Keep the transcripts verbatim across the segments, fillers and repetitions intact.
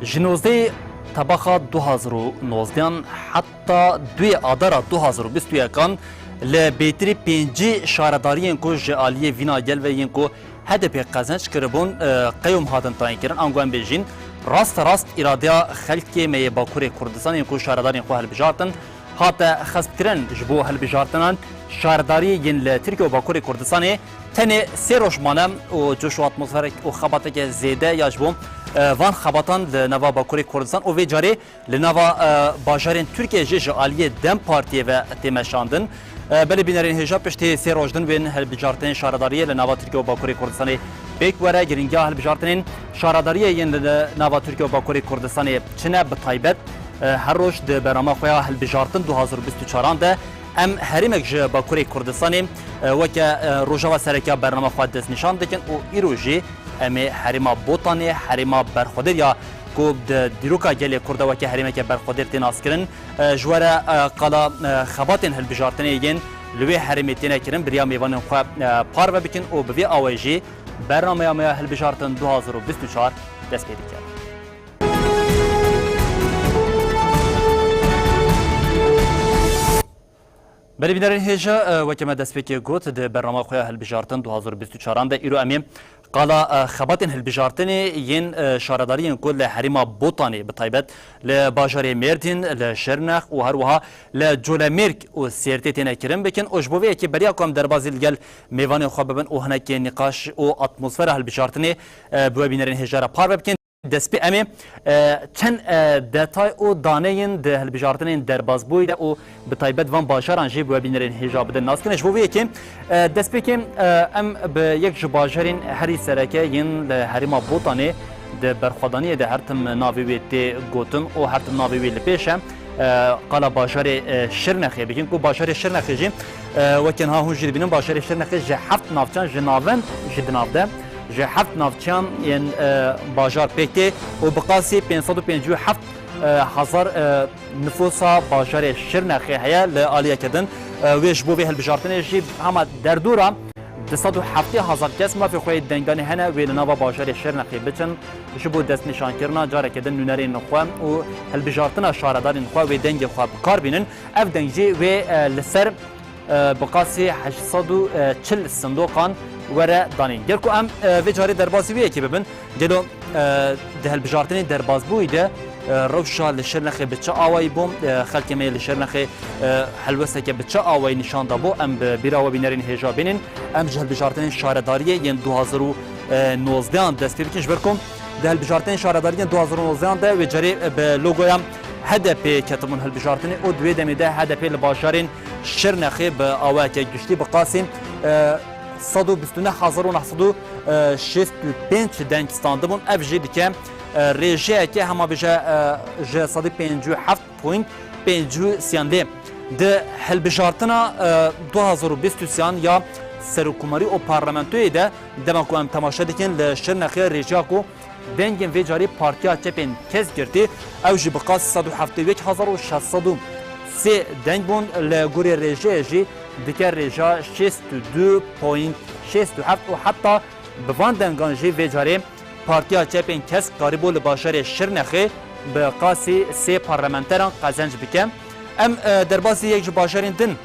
Ji nozdehê Tebaxa du hazar û nozdehan heta duyê Adara du hazar û bîst û yekan li bêtirî pêncî şaredariyên ku ji aliyê vîna gel ve yên ku H D P qezenc kiribûn, e, qeyûm hatin tayînkirin, ango em bêjîn, raste rast îradeya xelkê me yê Bakurê Kurdistanê yên ku şaredarên xwe hilbijartin, hate xespkirin. Ji bo hilbijartinan şaredariyê yên li Tirkiye û Bakurê Kurdistanê tenê sê roj mane û coş û atmosferek û xebateke zêde ya ji bo, e, van xebatan li nava Bakurê Kurdistan û vê carê li nava, e, bajarên Tirkiye jî ji aliyê DEM Partiyê ve tê meşandin. E, belê bînerên hêja, piştî sê roj din wên hilbijartinên şaredariyê li nava Tirkiye û Bakurê Kurdistanê pêk were. Giringiya hilbijartinên şaredariyê yên li nava Tirkiye û Bakurê Kurdistanê çi ne, bi taybet, e, her roj di bernama xwe ya hilbijartin du hazar û bîst û çaran de em herêmek ji Bakurê Kurdistanê, e, weke, e, rojava sereke ya bernama xwe destnîşan dikin û îro jî em ê herêma Botanê, herêma berxwedêr ya ku di dîroka gelê Kurd de weke herêmeke berxwedêr tê naskirin, e, ji we re, e, qala, e, xebatên hilbijartinê yên li wê herêmê têne kirin bi riya mêvanên xwe, e, parve bikin û bi vê awayî jî bernameya me ya hilbijartin du hazar û bîst û çar dest pê dike. Belê bînerên hêja, e, weke me destpêkê got, di bernama xwe ya hilbijartin du hazar û bîst û çaran de îro em ê qala, e, xebatên hilbijartinê yên, e, şaredariyên ku li herêma Botanê, bi taybet li bajarê Mêrdîn, li Şirnex û her wiha li Colemêrg û Sêrtê têne kirin bikin û ji bo vê yekê beriya ku em derbazî li gel mêvanên xwe bibin û hinekê nîqaş û atmosfera hilbijartinê, e, bi we bînerên hêja re parve bikin. Destpê em ê, e, çend, e, detay û daneyên di hilbijartinên derbazbûyî de û bi taybet van bajaran jî bi we bînerên hêja bidin naskirin. Ji bo vê yekê, e, destpêkê, e, em bi yek ji bajarên herî sereke yên li herêma Botanê di berxwedaniyê de her tim navê wê tê gotin û her tim navê wê li pêş e, e, qala bajarê, e, Şirnexê bikin ku bajarê Şirnexê jî, e, weke niha hûn jî dibînin, bajarê Şirnexê ji heft navçeyan, ji navend jî di nav de, ji heft navçeyan yên, e, bajar pêk tê û bi qasî pênc sed û pêncî û heft, e, hezar, e, nifûsa bajarê Şirnexê heye. Li aliyeke din, e, wê ji bo vê hilbijartinê jî hema derdora du sed û heftê hezar kes mafê xwe yê denganê hene wê li nava bajarê Şirnexê biçin, ji bo destnîşankirina careke din nûnerên xwe û hilbijartina şaredarên xwe wê dengê xwe bi kar bînin. Ev deng jî wê, e, li ser e, bi qasî heşt sed û çil sindoqan were danîn. Ger ku em, e, vê carê derbasî wê yekê bibin, gelo, e, di hilbijartinê derbazbûyî de, e, rewşa li Şirnexê bi çi awayî bû? E, xelkê me yê li Şirnexê, e, helwesteke bi çi awayî nîşan dabû? Em bi bîra we bînerên hêja bînin. Em ji hilbijartinên şaredariyê yên du hazar û nozdehan dest pê bikin, ji ber ku di hilbijartinên şaredariyên du hazar û nozdehan de wê carê bi logoya H D P ketibûn hilbijartinê û di wê demê de H D P li bajarên Şirnexê bi awayeke giştî bi qasî, e, sed û bîst û neh hezar û neh sed û şêst û pênc deng standibûn. Ev jî dike, e, rêjeyeke hema bêje, e, ji sedî pêncî û heft point pêncî û sê an lê di hilbijartina, e, du hazar û bîst û sê an ya serokkomarî û parlamentoyê de dema ku em temaşe dikin li Şirnexê rêjeya ku dengên vê carî Partiya Çepên Kesk girtî, ew jî bi qasî sed û heftê û yek hezar û şeş sed û sê deng bûn. Li gorî rêjeyê jî dike rêja şêst û du point şêst û heft û heta bi van dengan jî vê carê Partiya Çepên Kesk karîbû li bajarê Şirnexê bi qasî sê parlamenteran qezenc bike. Em, e, derbasî yek ji bajarên din,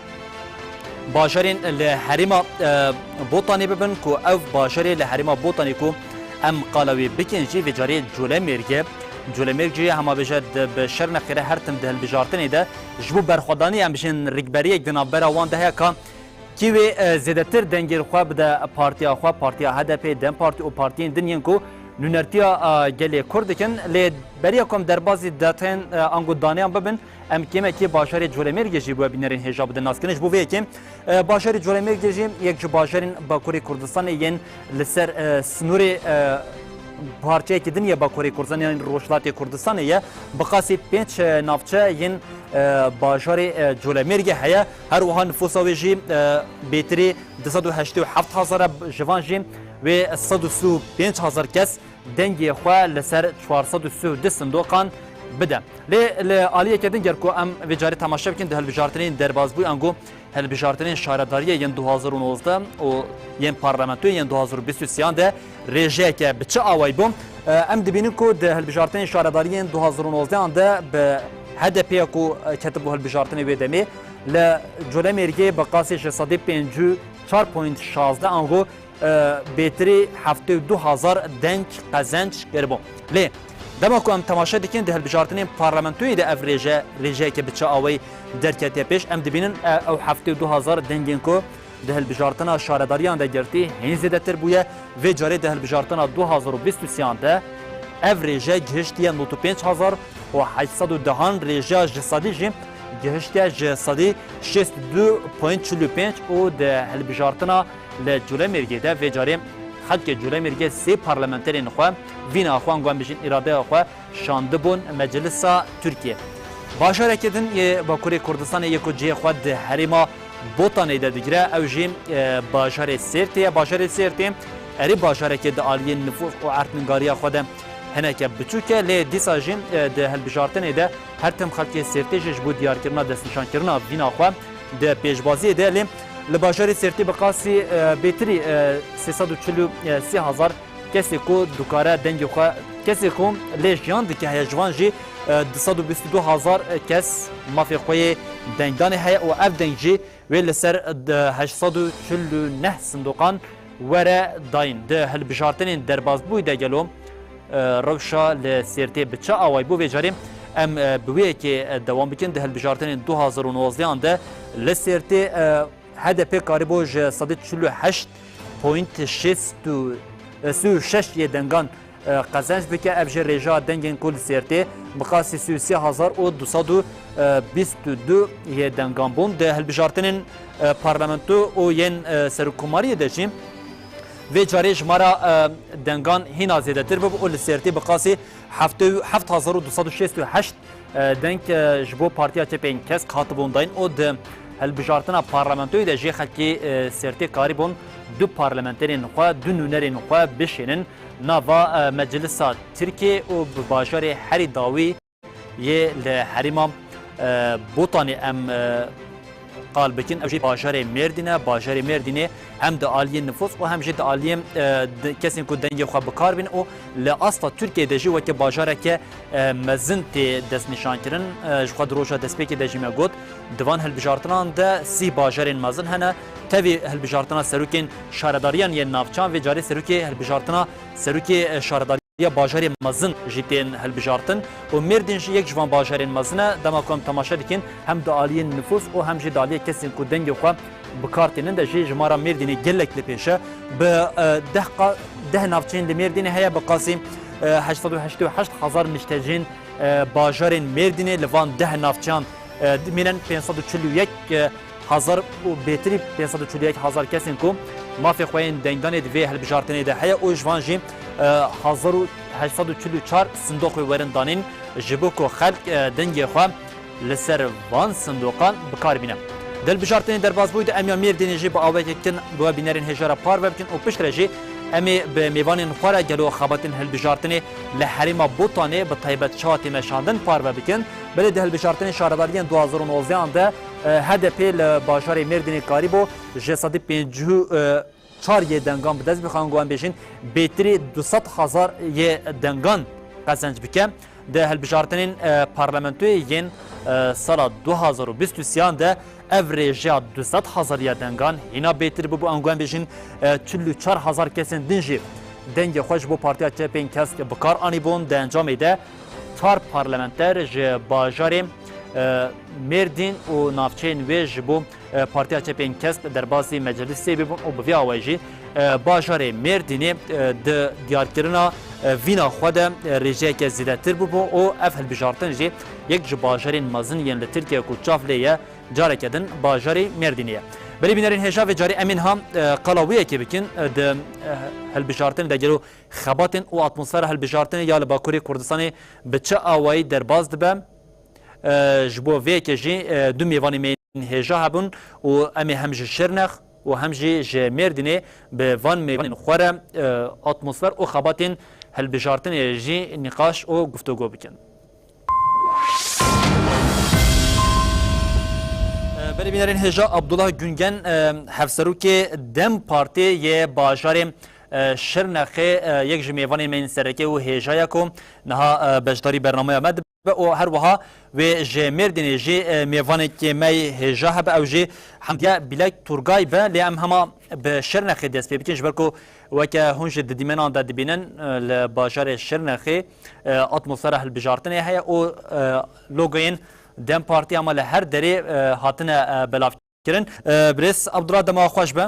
bajarên li herêma, e, Botanê bibin ku ev bajarê li herêma Botanê ku em qala wê bikin jî vê carê Colemêrg e. Colemêrg jî hema bêje di, bi Şirnexê re her tim di hilbijartinê de ji bo berxwedanî em bijîn rikberiyek di navbera wan de heye ka kî wê, e, zêdetir dengê xwe bide partiya xwe, partiya H D P, DEM Partî û partiyên din yên ku nûnertiya, e, gelê Kurd dikin. Lê beriya ku em derbazî detayên, e, ango daneyan bibin, em kêmekî bajarê Colemêrgê jî bi we bînerên hêja bidin naskirin. Ji bo vê yekê, e, bajarê Colemêrgê jî yek ji bajarên Bakurê Kurdistanê yên li ser, e, sînorê, e, parçeyekî din yê Bakurê Kurdistanê, yanî Rojhilatê Kurdistanê ye. Bi qasî pênc, e, navçe yên, e, bajarê, e, Colemêrgê heye. Her wiha nifûsa wê jî, e, bêtirî du sed û heştê û heft hezar e, ji van jî wê sed û sî û pênc hezar kes dengê xwe li ser çar sed û sî û du sindoqan bide. Lê li aliyeke din ger ku em vê carê temaşe bikin, di hilbijartinên derbazbûyî ango hilbijartinên şaredariyê yên du hazar û nozdeh û yên parlamentoyê yên du hazar û bîst û sêyan de rêjeyeke bi çi awayî bû? E, em dibînin ku di hilbijartinên şaredariyê yên du hazar û nozdehan de bi H D P ya ku, e, ketibû hilbijartinê wê demê, li Colemêrgê bi qasî ji sedî pêncî û çar point şazdeh ango, e, bêtirî heftê û du hazar deng qezenc kiribû. Lê dema ku em temaşe dikin, di hilbijartinên parlamentoyê de ev rêje, rêjeyeke bi çi awayî derketiye pêş, em dibînin, e, ew heftê û du hazar dengên ku di hilbijartina şaredariyan de girtî hîn zêdetir bûye. Vê carê di hilbijartina du hazar û bîst û sêyan de ev rêje gihiştiye nod û pênc hezar û heşt sed û dehan, rêjeya ji sedî jî gihiştiye ji sedî şêst û du point çil û pênc û di hilbijartina li Colemêrgê de vê carê xelkê Colemêrgê sê parlamenterên xwe vîna xwe, ango em bêjin îradeya xwe şandibûn Meclisa Tirkiyê. Bajarekî din yê Bakurê Kurdistanê yê ku cihê xwe di herêma Botanê de digire, ew jî, e, bajarê Sêrtê ye. Bajarê Sêrtê erê bajarekê di aliyê nifûs û erdnîgariya xwe de hineke biçûk e, lê dîsa jî, e, di hilbijartinê de her tim xelkê Sêrtê jî ji bo diyarkirina destnîşankirina vîna xwe di pêşbaziyê de, lê li bajarê Sêrtê bi qasî, e, bêtirî, e, sê sed û çil û sê hezar kesê ku dikare dengê xwe, kesê ku lê jiyan dike heye, ji van jî, e, du sed û bîst û du hezar kes mafê xwe yê dengdanê heye û ev deng jî wê li ser, e, heşt sed û çil û neh sindoqan were dayîn. Di hilbijartinên derbasbûyî de gelo, e, rewşa li Sêrtê bi çi awayî bû? Vê carê em, e, bi wê yekê, e, dewam bikin. Di hilbijartinên du hazar û nozdehan de li Sêrtê, e, H D P karîbû ji sedî çil û heşt point şêst û, e, sî û şeş yê dengan, e, qezenc bike. Ev jî rêjeya dengên ku li Sêrtê bi qasî sî û sê hezar û du sed û bîst û du yê dengan bûn. Di hilbijartinên, e, parlamento û yên, e, serokkomariyê de jî vê carê jimara, e, dengan hîna zêdetir bû û li Sêrtê bi qasî heftê û heft hezar û du sed û şêst û heşt e, deng, e, ji bo Partiya Çepên Kesk hatibûn dayîn û di hilbijartina parlamentoyê de jê xelkê, e, Sêrtê karîbûn du parlamenterên xwe, du nûnerên xwe bişînin nava, e, Meclisa Tirkiyê û bi bajarê herî dawî yê li herêma, e, Botanê em, e, qal bikin. Ew jî bajarê Mêrdîn e. Bajarê Mêrdînê hem di aliyê nifûs û hem jî di aliyê, e, di kesên ku dengê xwe bi kar bîn û li asta Tirkiyê de jî weke bajareke, e, mezin tê destnîşankirin. E, ji xwe di roja destpêkê de jî me got, di van hilbijartinan de sî bajarên mezin hene. Tevî hilbijartina serokên şaredariyan yên navçeyan, vê carê serokê hilbijartina serokê, e, şaredariya bajarê mezin jî tên hilbijartin û Mêrdîn jî yek ji van bajarên mezin e. Dema ku em temaşe dikin, hem di aliyên nifûs û hem jî di aliyê kesên ku dengê xwe bi kar tînin de jî jimara Mêrdînê gelek li pêş e. Bi, e, deh qa-, deh navçeyên li Mêrdînê heye, bi qasî, e, heşt sed û heştê û heşt hezar niştecihên, e, bajarên Mêrdînê li van deh navçeyan, e, dimînin. Pênc sed û çil û yek, e, hezar û bêtirî pênc sed û çil û yek hezar kesên ku mafê xwe yên dengdanê di vê hilbijartinê de heye û ji van jî, e, hezar û heşt sed û çil û çar sindoq wê werin danîn, ji bo ku xelk, e, dengê xwe li ser van sindoqan bi kar bîne. Di hilbijartinên derbasbûyî de em ya Mêrdînê jî bi awayekî kin bi we bînerên hêja re parve bikin û piştre jî em ê bi mêvanên xwe re gelo xebatên hilbijartinê li herêma Botanê bi taybet çawa tê meşandin parve bikin. Belê di hilbijartinên şaredariyên du hazar û nozdehan de, e, H D P li bajarê Mêrdînê karîbû ji sedî pêncî û çar yê dengan bi dest bixin, ango em bêjin bêtirî du sed hezar yê dengan qezenc bike. Di hilbijartinên, e, parlamentoyê yên, e, sala du hazar û bîst û sêyan de ev rêjeya du sed hezar ya dengan hîna bêtir bûbû, ango em bêjin, e, çil û çar hezar kesên din jî dengê xwe ji bo Partiya Çepên Kesk bi kar anîbûn. Di encamê de çar parlamenter ji bajarê, e, Mêrdîn û navçeyên wê ji bo e, Partiya Çepên Kesk derbasî meclisê bibûn û bi vî awayî jî, e, bajarê Mêrdînê, e, di diyarkirina, e, vîna xwe de, e, rêjeyeke zêdetir bûbû û ev hilbijartin jî yek ji bajarên mezin yên li Tirkiye ku çav lê ye, careke din bajarê Mêrdînê ye. Belê bînerên hêja, vê carê em ê niha, e, qala wê yekê bikin, e, di, e, hilbijartinê de gelo xebatên û atmosfera hilbijartinê ya li Bakurê Kurdistanê bi çi awayî derbas dibe? E, ji bo vê yekê jî, e, du mêvanê me yên hêja hebûn û em ê hem ji Şirnex û hem jî ji Mêrdînê bi van mêvanên xwe re, e, atmosfer û xebatên hilbijartinê jî nîqaş û guftûgo bikin. E, Belê bînerên hêja, Abdullah Güngen, e, hevserokê DEM Partiyê yê bajarê, e, Şirnexê, e, yek ji mêvanên me yên sereke û hêja ye ku niha, e, beşdarî bernameya me dibe û her wiha wê ji Mêrdînê jî, e, mêvanekê me yê hêja hebe, ew jî Hemdiye Bilek Turgay be, lê em hema bi Şirnexê dest pê bikin, ji ber ku weke hûn ji didîmenan de dibînin, e, li bajarê Şirnexê, e, atmosfera hilbijartinê heye û, e, logoyên DEM Partî ama li her derê, e, hatine, e, belavkirin. E, birêz Abdullah, dema xweş be.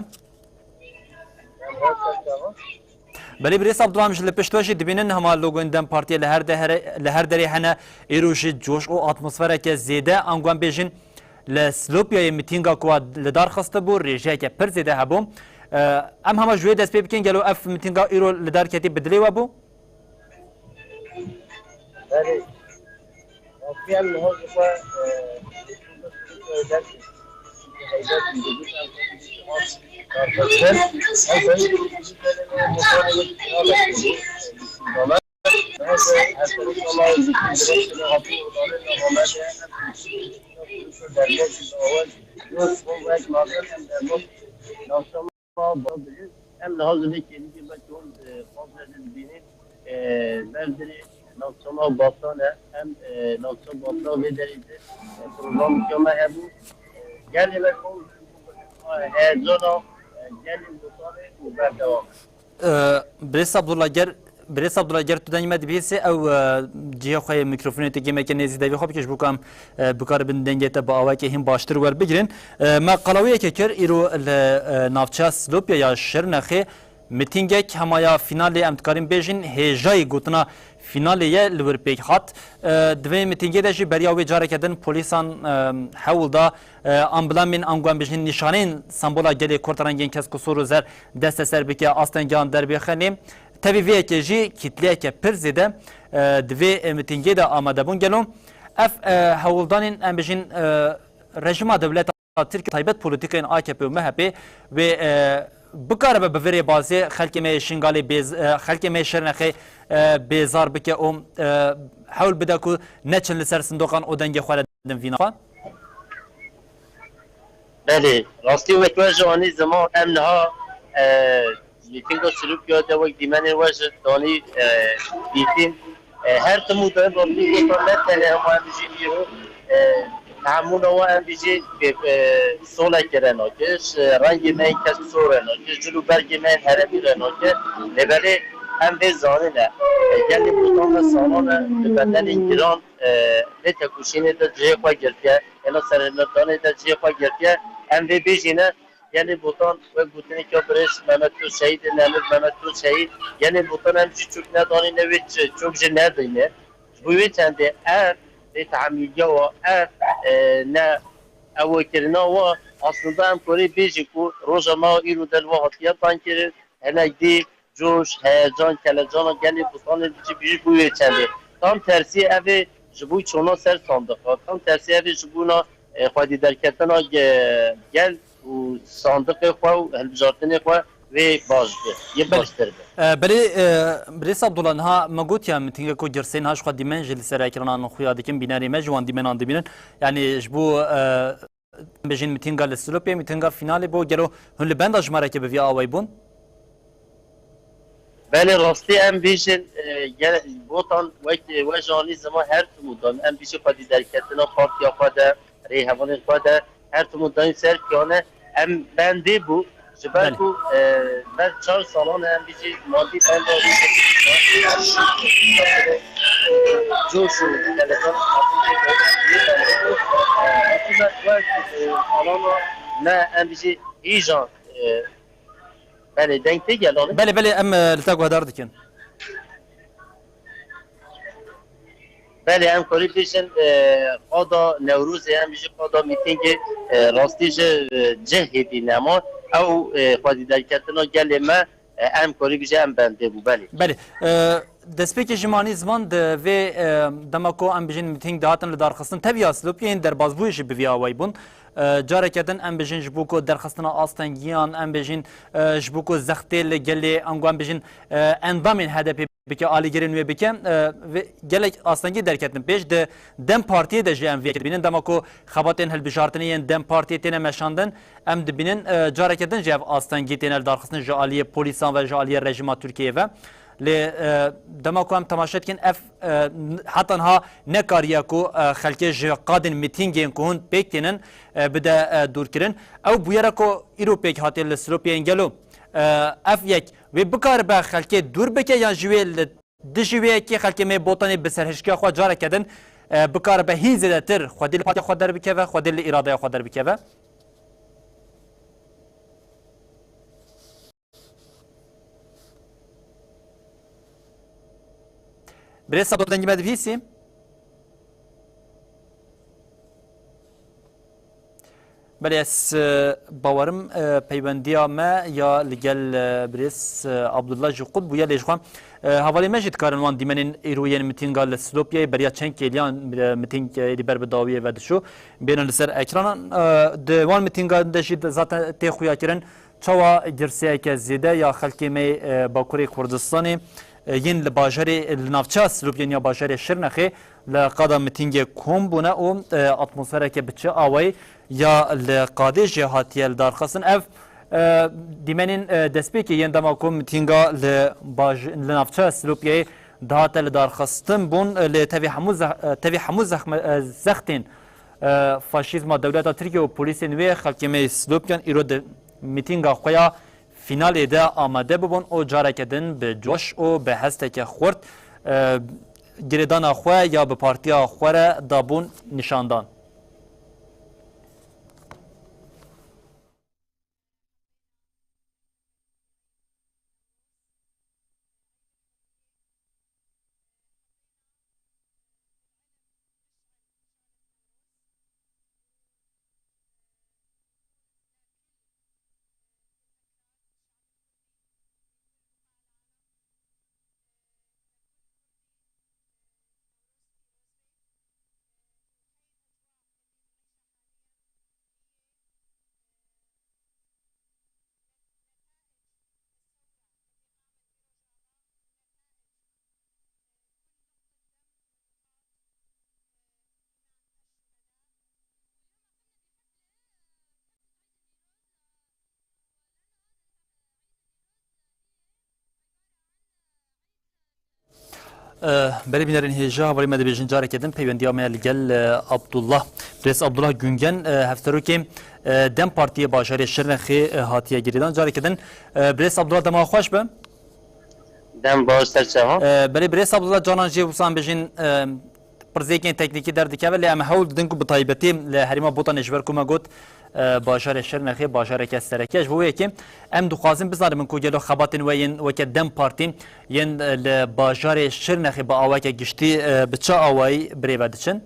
Belê birêz Abdullah, em ji li pişt we jî dibînin, hema logoyên DEM Partiyê li her dehere-, li her derê hene. Îro jî coş û atmosfereke zêde, anguan bêjin li Silopiyayê mitînga ku wa li dar xistibû, rêjeyeke pir zêde hebû. E, em hema ji wê dest pê bikin, gelo ev mitînga îro li dar ketî bi dilê we bû? Belê. Rastî em niha ji xwe, e, Em niha ji vê kêlîkê belkî hûn, e, xwazê dibînin, e, berdirê navçewa Batan e. Em, e, navçewa Batan vê derê de, e, programeke me hebû. E, gelê me kom heyecana, e, gelê Botanê û berdewam e. E, Birêz Abdullah, ger, Birêz Abdullah, ger tu dengê me dibihîsî, ew, e, cihê xwe yê mîkrofonê tu kêmeke nêzî devê xwe bike, ji bo ku em, e, bikaribin dengê te bi awayekê hîn baştir werbigirin. E, me qelawiyeke kir, îro li, e, navçeya Silopya ya Şirnexê mitîngek hemaya fînalê, em dikarîn bêjin, hêjayî gotina fînalê ye, li wir pêk hat. E, di vê mitîngê de jî beriya wê careke din polîsan, e, hewl da, e, amblemên anguan bijîn nîşaneyên sembola gelê Kurd, rengên kesk û sor û zer desteser bike, astengiyan derbêxinê. Tevî vê yekê jî kîtleyeke pir zêde, e, di vê, e, mitîngê de amade bûn. Gelo ev, e, hewldanên, em bijîn, e, rejîma dewleta Tirk, taybet polîtîkayên A K P û M H P wê, e, bikaribe bi vê rêbazê xelkê me yê Şingalê bêz-, e, xelkê me yê Şirnexê, e, bêzar bike û, e, hewl bide ku neçin li ser sindoqan û dengê xwe re din vîna xwe? Belê, rastî wek we jî anî ziman, em niha, e, mîtînga Silopya de wek dîmenên we jî danî, e, dîtin. E, her tim û dem rastî gotan ne tenê hema em jî îro, e, hemûna we em jî, e, solekê re nake, ji rengê me yên kesk sor re nake, cil û bergê me yên herêmî re nake. Lê belê em vê zanîne, e, gelê Botan me salan e li bedelên giran, e, lê tekoşînê de cihê xwe girtiye, êna serhildanê de cihê xwe girtiye. Em vê bêjîne, gelê Botan, wek gotinê ka birêz Mehmet Tunçeyî de, Nemir Mehmet Tunçeyî, gelê Botan em jî çok nedanîne wê çi-, çok jî nedîne. Ji bo wê çendê ev, vê tehemîliya wa, ev, e, ne, ew kirina wa, aslında em korê bêjin ku roja me îro de li wa hatiye dankirin, hinek dî, coş, heyecan, kelecana gelê Botanê jî bijî bû wê çendê. Tam tersî ev ê ji bo çona ser sandiqa, tam tersî ev ê ji bona, e, xwedî derketina ge-, gel û sandiqê xwe û hilbijartinê xwe wê baş bi, yê Belê. Baştir bi. E, belê, e, Birêz Abdullah, niha me gotiya mitîngek ku girseyî niha ji xwe dîmen jî li ser ekranan xuya dikin, bînerê me jî wan dîmenan dibînin. Yanî ji bo, e, Em bêjin mitînga li Silopê, mitînga fînalê bû. Gelo hûn li benda jimareke bi vî awayî bûn? Belê, rastî em bêjin, e, gel-, Botan wek, e, we jî anî ziman her tim û dem em bêjin xwedî derketina partiya xwe de, rêhevalên xwe de her tim û dem ser piyane em bendê bû. Ji ber Belê. Ku, e, ber çar salan e em bijî madî benda wî coş û telekan, e, alana me em bijî hîjan, e, belê, deng tê gel, anî? Belê, belê, em, e, li te guhdar dikin. Belê, em korî bêjin, e, qada Newrozê, em jî qada mîtîngê, e, rastî ji, e, cih hêdî nema. Ew, e, xwedî derketina gelê me, e, em korî bêjin, em bendê bû, belê. Belê. E, destpêkê ji me anî ziman di vê, e, dema ku em bijîn mîtîng dihatin li darxistin, teviya Silopiyên derbazbûyê jî bi vî awayî bûn. E, careke din em bijin ji bo ku derxistina astengiyan, em bijin, e, ji bo ku zextê li gelê, ango em bijin, e, endamên H D P bike, alîgirên wê bike. E, vê gelek astengî derketin pêş. Di DEM Partiyê de jî em vê yekê dibînin. Dema ku xebatên hilbijartinê yên DEM Partiyê têne meşandin, em dibînin, e, careke din jî ev astengî têne lidarxistin ji aliyê polîsan ve, ji aliyê rejîma Tirkiyeyê ve. Lê, e, dema ku em temaşe dikin, ev, e, n-, heta niha nekariye ku, e, xelkê ji qadên mîtîngên ku hûn pêk tînin, e, bide, e, dûrkirin. Ew bûyera ku îro pêk hatiye li Silopiyên gelo, e, ev yek wê bikaribe xelkê dûr bike, yan jî wê li dijî wê yekê xelkê me Botanê bi serhişkiya xwe careke din, e, bikaribe hîn zêdetir xwedî li partiya xwe derbikeve, xwedî li îradeya xwe derbikeve? Birêz Sado, dengê me dibihîsî? Belê, ez, e, bawerim, e, peywendiya me ya li gel, e, birêz, e, Abdullah jî qut bûye, lê jixwe, e, hevalê me jî dikarin wan dîmenên îro yên mitînga li Silopiyeyê beriya çend kêliyan, e, mitîng, e, êdî ber bi dawiyê ve diçû, bênin li ser ekranan. E, di wan mitîngan de jî zaten tê xuyakirin. Çawa girseyeke zêde ya xelkê me, e, Bakurê Kurdistanê, e, yên li bajarê, li navçeya Silopiyê ya bajarê Şirnexê li qada mitîngê kom bûne û, e, atmosfereke bi çi awayî ya li qadê jî hatiye lidarxistin. Ev, e, dîmenên, e, destpêkê yên dema ku mitînga li baj-, li navçeya Silopiyeyê dihate lidarxistin bûn, e, lê tevî hemû zeh-, e, tevî hemû zexme-, e, zextên e, faşîzma dewleta Tirkiye û polîsên wê xelkê me yê Silopiyan îro di mîtînga xwe ya fînalê de amade bibûn û careke din bi coş û bi hesteke xurt, e, girêdana xwe ya bi partiya xwe re dabûn nîşandan. Eh, belê bînerên hêja, hevalê me dibêjin careke din peywendiya me li gel, eh, Abdullah. Birêz Abdullah Gungen, eh, hevserokê, eh, DEM Partiyê bajarê Şirnexê, eh, hatiye girêdan. Careke din, eh, birêz Abdullah, dema xweş be. Dem baş, ser çava. Eh, belê birêz Abdullah, canan jî wisa em bêjin, eh, pirsgirêkên teknîkî derdikeve, lê em hewl didin ku bi taybetî li herêma Botanê, ji ber ku me got, e, bajarê Şirnexê bajareke sereke ye. Ji bo wê yekê em dixwazin bizanibin ku gelo xebatên we yên weke DEM Partî yên, e, li bajarê Şirnexê bi awayeke giştî, e, bi çi awayî birêve diçin?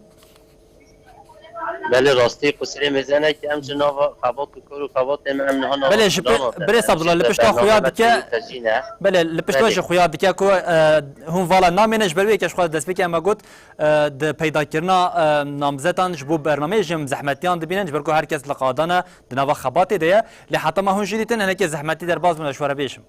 Belê, rastî qusirê mêze ne ki em ji nava xebat û kar û xebatê me em niha nava Belê, ji pe-, Birêz Abdullah, li pişta xuya dike, belê, li pişta jî xuya dike ku, e, hûn vala namêne, ji ber wê yekê ji xwe destpêkê em me got, e, di peydakirina, e, namzetan ji bo bernameyê jî em zehmetiyan dibînin, ji ber ku her kes li qadan e, di nava xebatê de ye. Lê heta me hûn jî dîtin, hinekê zehmetî derbas bûne, ji we re bêjim.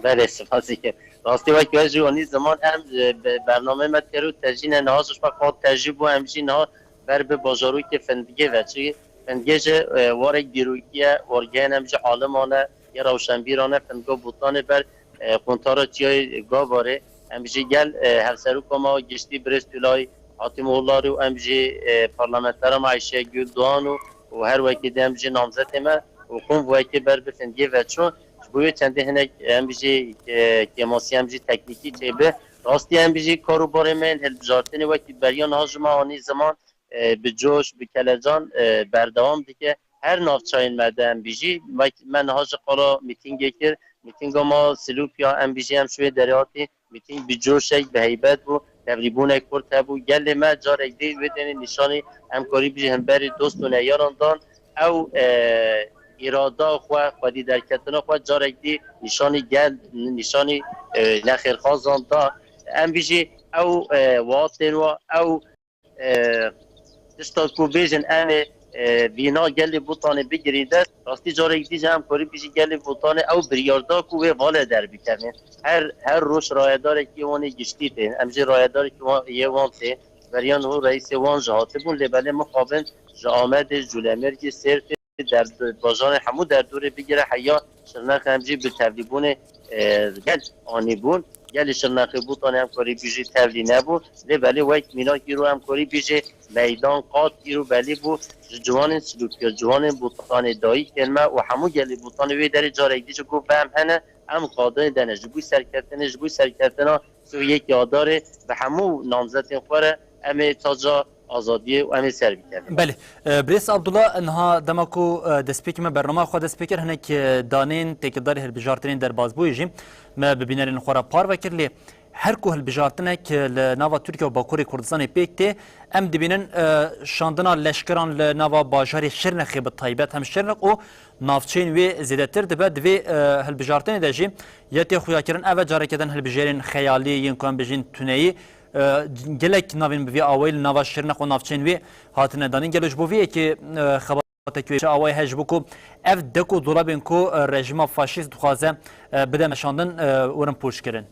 Belê, spas dikim. Rastî wekî we jî anî ziman em, e, be-, bernameyê me dikir û tejî ne, niha ji xwe qat tejî bû, em jî niha ber bi bajarokê Findigê ve. Çi Findigê jî, e, warek dîrokî ye, wargehên em jî aliman e, yê rewşenbîran e, Findiga Botanê ber, e, quntara Çiyayê Gabarê. Em jî gel, e, hevseroka me giştî Birêz Tolay Hatîmoğulları û em jî, e, parlamentera me Ayşe Gül Doğan û, û her wekî de em jî namzetê me û qûn wekî ber bi Findigê ve çûn. Ji bo wê çendê hinek em jî, e, kêmasî em jî teknîkî çêbi. Rastî em jî kar û barê me yên hilbijartinê wekî beriya niha ji me anî ziman, e, bi coş, bi kelecan, e, berdewam dike. Her navçeyên me de em bijî, me, me niha ji qala mîtîngê kir. Mîtînga ma Silûpya em bijî em şûyê derê hatî. Mîtîng bi coşek, bi heybet bû. Tevlîbûnek xurt hebû. Gelê me carek dî wê demê nîşanî em karî bijî hemberî dost û neyaran dan. Ew, e, îrada xwe, xwedî derketina xwe carek dî nîşanî gel, nîşanî, e, nexêrxwazan da. Em bijî ew, e, welatên wa, ew e, tişta ku bêjin em ê, e, vîna gelê Botanê bigirî dest, rastî carek dî jî em karî bijî gelê Botanê ew biryar da ku wê vale derbikevin. Her, her roj rayedarekî wan ê giştî tên. Em jî rayedarekî wan, yê wan tê. Beriya niho reîsê wan jî hatibûn, lê belê mixabin ji Amedê, ji Colemêrgê, Sêrtê, der, bajarên hemû derdorê bigire heya Şirnexê em jî bi tevlîbûnê, e, gel anîbûn. Gelê Şirnexê Botanê em karî bijî tevlî nebû. Lê belê wek mînak îro em karî bijî meydan qat îro belî bû. Ji ciwanên Silûkiya, ciwanên Botanê, dayikên me û hemû gelê Botanê wê derê carek dî ji ku ve em hene, em qadê de ne. Ji bo serkeftinê, ji bo serkeftina sî û yekê Adarê bi hemû namzetên xwe re em ê taca azadiyê û em ê ser bikevin. Belê. E, Birêz Abdullah, niha dema ku, e, destpêkê me bernama xwe dest pê kir, hinek, e, danên têkildarî hilbijartinên derbazbûyî jî me bi bînerên xwe re parve kir, lê her ku hilbijartinek, e, li nava Tirkiye û Bakurê Kurdistanê pêk tê, em dibînin, e, şandina leşkeran li nava bajarê Şirnexê bi taybet hem Şirnex û navçeyên wê zêdetir dibe. Di vê, e, hilbijartinê de jî ya tê xuyakirin, ev e careke din hilbijêrên xeyalî yên ku em bijîn tuneyî, e, gelek navên bi vî awayî li nava Şirnex û navçeyên wê hatine danîn. Gelo ji bo vê yekê, e, xebatek wê çi awayî heye ji bo ku ev dek û dolabên ku, e, rejîma faşîst dixwaze, e, bide meşandin, e, werin pûçkirin?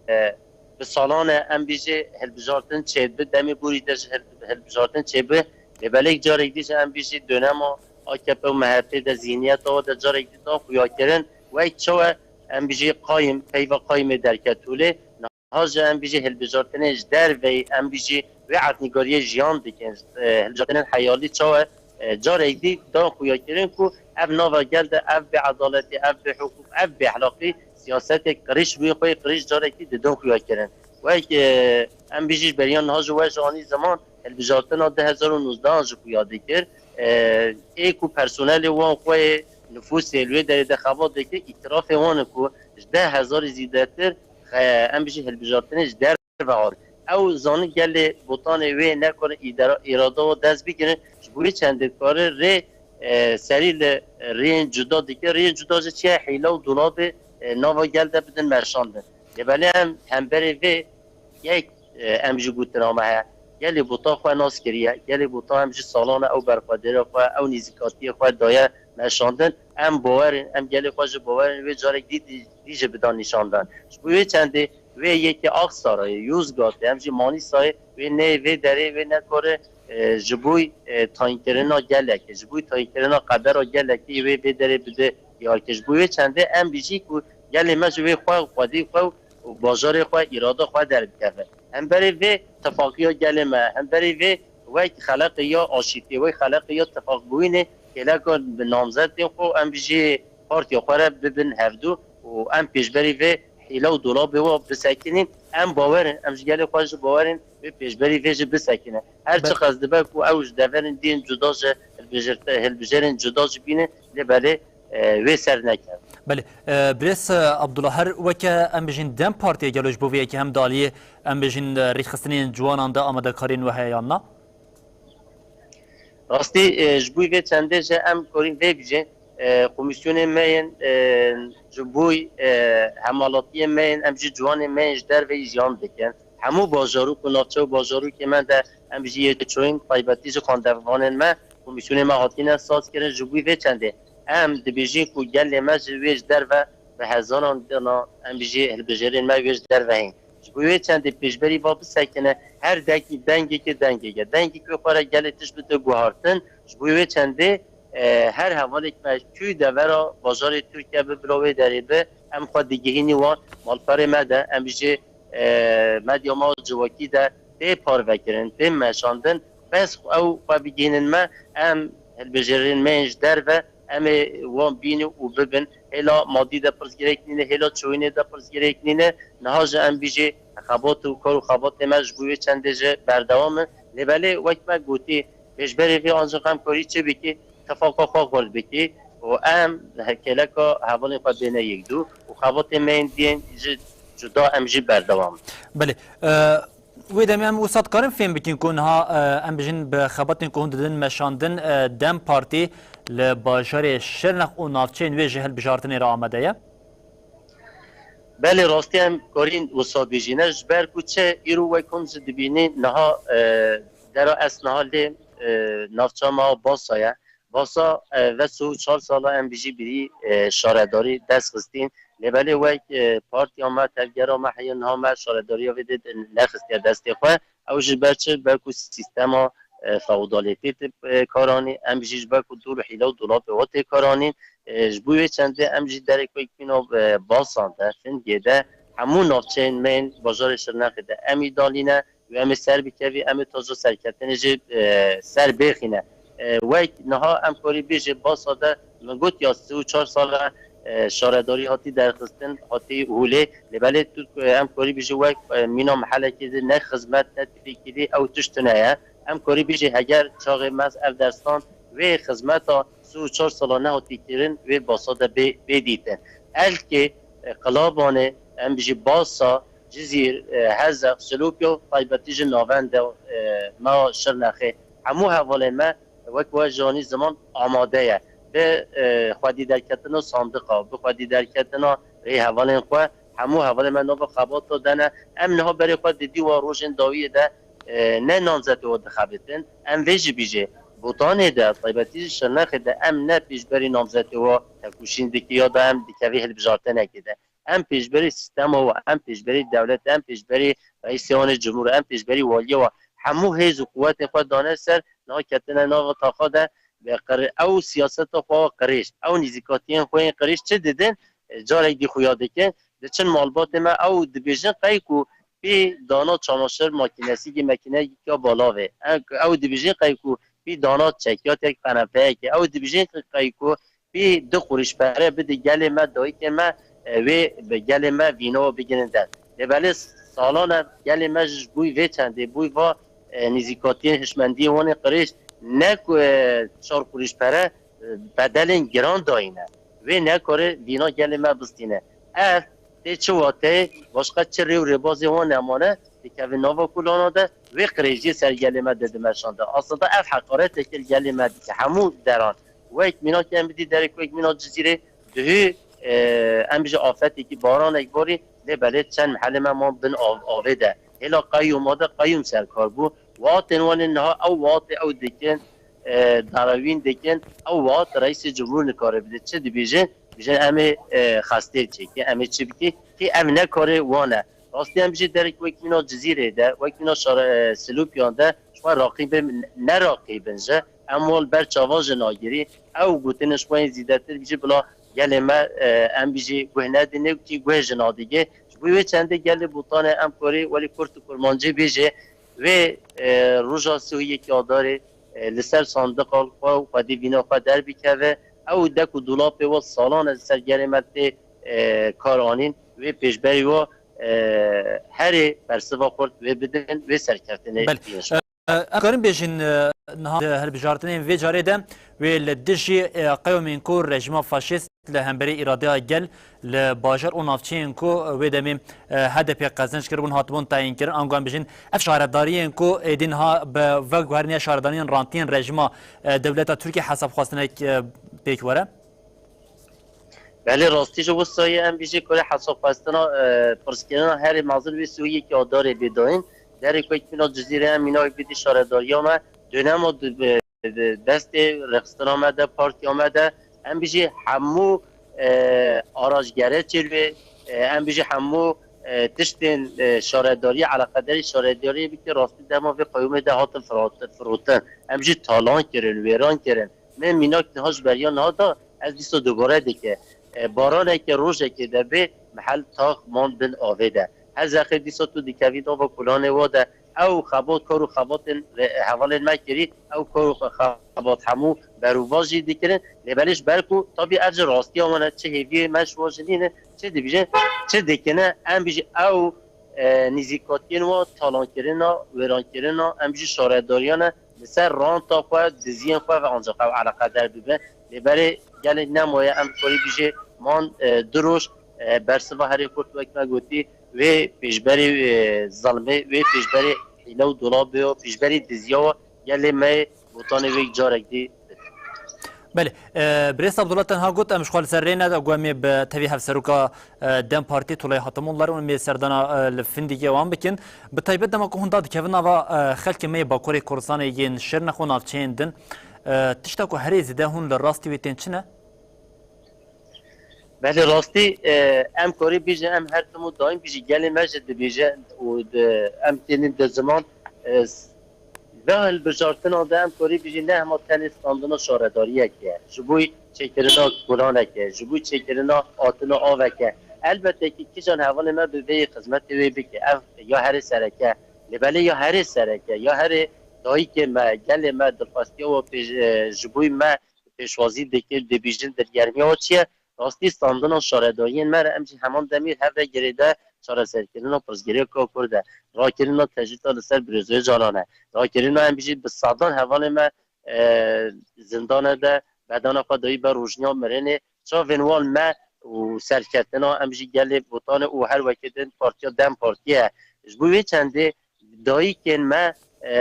E, bi salan e em bijî hilbijartin çêdibi, demê borî de jî hil-, hilbijartin çêbi. Lê belê carek dî jî em bijî dönema A K P û M H P de zîhniyeta wan de carek dî da xuyakirin. Wek çawa em bijî qayim, peyva qayimê derket holê. Niha jî em bijî hilbijartinên ji derveyî, em bijî wê erdnîgariyê jiyan dikin. E, hilbijartinên heyalî çawa, e, carek dî da xuyakirin ku ev nava gel de ev bêedaletî, ev bêhiqûq, ev bêexlaqî siyasetek qirîş wî xwe qirîş carekî didin xuyakirin. Wek, e, em bijî ji beriya niha ji we ji anî ziman hilbijartina du hezar û nozdeh jî xuya dikir. E, ê ku personelê wan xwe yê nifûsê li wê derê de xebat dikir, îtirafê wan e ku ji deh hezarî zêdetir, e, em bijî hilbijartinê ji derve hat. Ew zanin gelê Botanê wê nekarin îdara, îrada wan dest bigirin, ji bo wê çendê kare rê, e, serî li rêyên cuda dike. Rêyên cuda jî çi ye? Hîle û dolabê, e, nava gel de bidin meşandin. Lê belê em hemberê vê yek, e, em jî gotina me heye. Gelê Bota xwe nas kiriye. Gelê Bota em jî salane ew berxwedêriya xwe, ew nêzîkatiyê xwe daye meşandin. Em bawer in, em gelê xwe jî bawer in wê carek dî, dî, dî jî bidan nîşandan. Ji bo wê çendê wê yekê Aksarayê, Yozgatê, em jî Manîsayê, wê neyê vê derê, wê nekare, e, ji bo, e, tayînkirina gelekê, ji bo tayînkirina qedera gelekê wê vê derê bide diyar kir. Ji bo wê çendê em bijî ku gelê me ji wê xwe, xwedî xwe û bajarê xwe, îrada xwe derbikeve. Hemberê vê tifaqiya gelê me, hemberê vê wek xeleqê ya aşîtiyê, wek xeleqê ya tifaqbûyînê kêleka bi namzetên xwe em bijî partiya xwe re bibin hevdû û em pêşberî vê hîle û dolabê wa bisekinîn. Em bawer in, em ji gelê xwe jî bawer in, wê pêşberî vê jî bisekine. Her Be- çiqas dibe ku ew ji deverên dîn cuda ji hilbijêrte-, hilbijêrên cuda jî bîne, lê belê, e, wê ser nekeve. Belê. E, Birêz, e, Abdullah, her weke em bijîn DEM Partiyê gelo ji bo vê yekê hem di aliyê em bijîn, e, rêxistinên ciwanan de amadekariyên we heye yan na? Rastî, e, ji bo vê çendê jî em korîn vê bijîn, e, komîsyonên me yên, e, ji bo, e, hemalatiyên me yên, em jî ciwanên me yên ji derve jiyan dikin. Hemû bajarok û navçe û bajarokê me de em jî yê çoyîn, taybetî jî xwendevanên me, komîsyonê me hatine saz kirin. Ji bo vê çendê em dibêjin ku gelê me ji wê ji derve bi hezaran dina, em jî hilbijêrên me wê ji derve hên. Ji bo wê çendê pêşberî va bisekine, her dek-, dengekê dengekê, dengekê xwe re gelê tişt bide guhartin. Ji bo wê çendê, e, her hevalek me kû devera bajarê Tirkiye bi, bila wê derê bi, em xwe digihînî wan malperê me de, em jî, e, medya me civakî de tê parvekirin, tê meşandin. Bes ew xwe bigihînin me, em hilbijêrên me yên ji derve, em ê wan bînin û bibin. Hêla madî de pirsgirêk nîne, hêla çûyînê de pirsgirêk nîne. Niha jî em bijî xebat û kar û xebatê me ji bo wê çendê jî berdewam in. Lê belê wek me gotî, pêşberê vê ancî em karî çi bikî, tifaqa xwe xurt bikî û em kêleka hevalên xwe bêne yekdû û xebatê me yên dîn jî cuda em jî berdewam in. Belê. E, Wê demê em wisa dikarin fêm bikin ku niha, e, em bijin bi xebatên ku hûn didin meşandin, e, DEM Partî li bajarê Şirnex û navçeyên wê ji hilbijartinê re amade ye? Belê, rastî em karîn wisa bêjîne, ji ber ku çi îro wek hûn jî dibînî niha, e, dera ez niha lê, e, navça me a Basa ye. Basa, e, ve sî û çar sala em bijî birî, e, şaredarî dest xistîn. Lê belê wek, e, partiya me, tevgera me heye niha me şaredariya vê dê nexistî destê xwe. Ew ji ber çi? Ber ku sîstema, e, feodalîtê tê, e, karanî, em jî ji ber ku dûr û hîle û dolapê wan tê karanîn, e, ji bo wê çendê em jî derek wek mîna, e, Basan de, Fingê de, hemû navçeyên me yên bajarê Şirnexê de em îdalî ne û em ê ser bikevî, em ê taja serkeftinê jî, e, ser bêxîne. E, wek niha em karî bêjê Basa de min got ya sî û çar sal e, e, şaredarî hatî derxistin, hatî holê. Lê belê tu, e, em karî bijî wek, e, mîna mihelekê de ne xizmet, ne tevîkirî ew tişt tune ye. Em karî bijî heger çaxê me ev dersan wê xizmeta sî û çar sala nehatî kirin, wê Basa de bê, bê dîtin. Elkê, e, Qilabanê, em bijî Basa, Cizîr, e, Hezex, Silopya û taybetî ji navende, e, me Şirnexê. Hemû hevalên me wek we ji anî ziman amade ye. Bi, e, xwedî derketina sandiqa, bi xwedî derketina rê hevalên xwe, hemû hevalên me nava xebata de ne. Em niha berê xwe didî wa rojên dawiyê de, e, ne namzetê wa dixebitin. Em vê jî bijê. Botanê de, taybetî jî Şirnexê de em ne pêşberî namzetê wa tekoşîn dikî ya da em dikevî hilbijartinekê de. Em pêşberî sîstema wa, em pêşberî dewlet, em pêşberî reîsê wan ê cumhûr, em pêşberî waliyê wa. Hemû hêz û quwetên xwe dane ser, niha ketine nava taxa de, bi qir-, ew siyaseta xwe qirêj, ew nîzîkatiyên xwe yên qirêj çi didin, e, carek dî xuya dikin, diçin malbatê me, ew dibêjin qey ku pê dana çamaşir makînesîkî, makîneyekî ya balavê. Ew, ew dibêjin qey ku pê dana çekiyatêk, qenepeyekê. Ew dibêjin qey ku pê du qurîş pere bide gelê me, dayikê me, e, wê bi gelê me vîna bigihînin der. Lê belê salan e gelê me ji bo vê çendê, bo va, e, nîzîkatiyên hişmendiyê wan ê qirêj ne ku, e, çar qurîş pere, e, bedelên giran dayîne. Wê nekare vîna gelê me bistîne. Ev tê çi wateyê, başqa çi rê û rêbazê wan nemane, dikeve nava kulana de, wê qirêjiyê ser gelê me dide meşande. Aslında ev heqareteke li gelê me dike. Hemû deran. Wek mînakê em bidî derek wek mîna Cizîrê, duhî, e, em bijî afetekî, baranek barî, lê belê çend mehelê me man bin av-, avê de. Hêla qeyûma de qeyûm serkar bû. Watên wan ê niha ew watê ew dikin, e, darawîn dikin, ew wat reîsê cumhûr nikare bide. Çi dibêjin? Dibêjin em ê, e, xestê çêkî, em ê çi bikî? Kî ev ne karê wan e. Rastî em bijî derek wek mîna Cizîrê de, wek mîna şar-, e, Silopyan de, ji xwe raqîbin, ne raqîbin ji, em wan li ber çavan jî nagirî. Ew gotinên ji xwe yên zîdetir bijî bila gelê me, e, em bijî guh nedinê û kî guh jî nadigê. Ji bo wê çendê gelê Botanê em karî welî kurt û kurmancî bêjê, wê, e, roja sî û yekê Adarê, e, li ser sandiqa xwe û xwedî vîna xwe derbikeve. Ew dek û dolapê we salan e li ser gelê me tê, e, kar anîn. Wê pêşberî we, e, herê bersiva xurt wê bidin, wê serkeftinê Belê. bînin. E, em karin bêjin, e, niha di hilbijartinên vê carê de wê li dijî, e, qewmên ku rejîma faşîst li hemberî îradeya gel li bajar û navçeyên ku wê demê, e, H D P qezenc kiribûn, hatibûn tayînkirin, ango em bijîn ev şaredariyên ku êdî niha bi veguherîniya şaredariyên rantiyên rejîma, e, dewleta Tirkiyê hesabxwastinek, e, pêk were? Belê, rastî ji wisa ye em bijî kurê hesabxwestina, e, pirskirina herê mezin wê sî û yekê Adarê bê dayîn. Derê ku mîna Cizîrê em mîna wê bidî şaredariya me, dönema di, bi, bi destê rêxistina me de, partiya me de, em bijî hemû, e, araç gereçê wê, e, em bijî hemû, e, tiştên, e, şaredariyê, eleqedarî şaredariyê bike, rastî dema vê qeyûmê de hatin firot-, firotin. Em jî talan kirin, wêran kirin. Me mînak niha ji beriya niha da, ez dîsa dubare dike. E, baraneke rojekê de bê, mehel tax man bin avê de. Her zexê dîsa tu dikevî nava kulanê wa de, ew xebat, kar û xebatên re-, hevalên me kirî, ew kar û xebat hemû berûva jî dikirin. Lê belê ji ber ku tabî ev ji rastiya wan e, çi hêviyê me ji wan jî nîne, çi dibêjin, çi dikine, em bijî ew, e, nîzîkatiyên wa talankirina, wêrankirina, em bijî şaredariyan e, li ser ranta xwe, diziyên xwe ve ancaq ew eleqedar bibe. Lê berê gelek nemaye em karî bijê man, e, du roj, e, bersiva herê kurt wek me gotî, wê pêşberê, e, zilmê, wê pêşberê hîle û dolabê, wê pêşberê diziya wa gelê me yê Botanê wê carek dî. Belê, e, birêz Abdullah tenha got, em ji xwe li ser rê ne, ku em ê bi tevî hevseroka, e, DEM Partî Tulay Hatimûn ler û em ê serdana, e, li Findikê wan bikin. Bi taybet dema ku hûn dadikevin nava, e, xelkê me yê Bakurê Kurdistanê yên Şirnex û navçeyên din, e, tişta ku herê zêde hûn li rastî wê tên çi ne? Belê rastî, e, em karî bîjin, em her tim û daîm bîjî gelê me jî dibêje û di, em tênin di ziman, e, s-, ve hilbijartina de em karî bîjî ne hema tenê standina şaredariyeke, ji bo çêkirina gulaneke, ji bo çêkirina hatina aveke. Elbette ki kîjan hevalê me bi vê xizmetê wê bike, ev ya herê sereke, lê belê ya herê sereke, ya herê dayikê me, gelê me, dilxwestiya we pêş-, e, ji bo me pêşwazî dike, dibîjin dilgermiya we çi ye? Rastî standina şaredariyên me re em jî heman demî hev re girêde çareserkirina pirsgirêka Kurd e. Rakirina tecrîda li ser Birêz Ocalan e. Rakirina em jî bi sedan hevalê me, e, zindane de bedana xwe dayî ber rojniya mirinê. Çavên wan me û serkeftina em jî gelê Botanê û her wekê din partiya DEM Partî ye. Ji bo wê çendê dayikên me, e,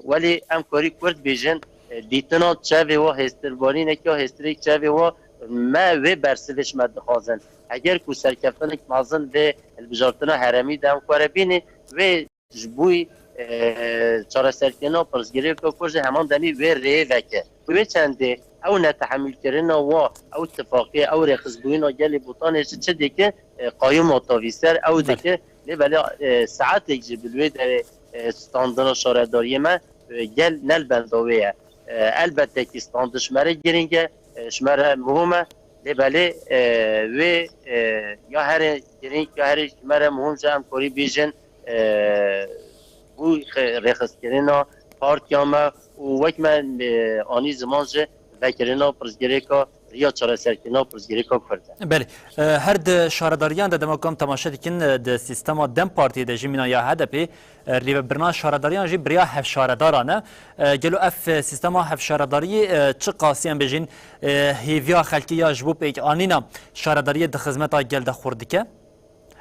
welê em karî Kurd bêjin, e, dîtina çavê wa hêstirbarînek ya hêstirêk çavê wa me wê bersivê ji me dixwazin. Heger ku serkeftinek mezin vê hilbijartina herêmî de em xwe re bînin, wê ji bo, e, çareserkirina pirsgirêka Kurd jî heman demî wê rêyê veke. Wê çendê ew netehemûlkirina wa, ew tifaqê, ew rêxistbûyîna gelê Botanê ji çi dike, e, qayûma tavî ser ew Belê. dike. Lê belê, e, saetek jî bi wê derê, e, standina şaredariyê me, e, gel ne li benda wê ye. E, elbette ki standin ji me re girîng e, e, ji me re muhim e. Lê belê, e, wê, e, ya herê girîng ya herê ji me re muhim jî em karî bêjin, e, bû xe-, rêxistkirina partiya me û wek me, e, anî ziman jî vekirina pirsgirêka, riya çareserkirina pirsgirêka Kurd e. Belê. E, her di şaredariyan de dema ku em temaşe dikin, e, di sîstema DEM Partiyê de jî mîna ya HDPê, e, rêvebirina şaredariyan jî bi riya hevşaredaran e. E, gelo ev, e, sîstema hevşaredariyê, e, çi qasî em bêjin, e, hêviya xelkê ya ji bo pêkanîna şaredariyê di xizmeta gel de xurt dike?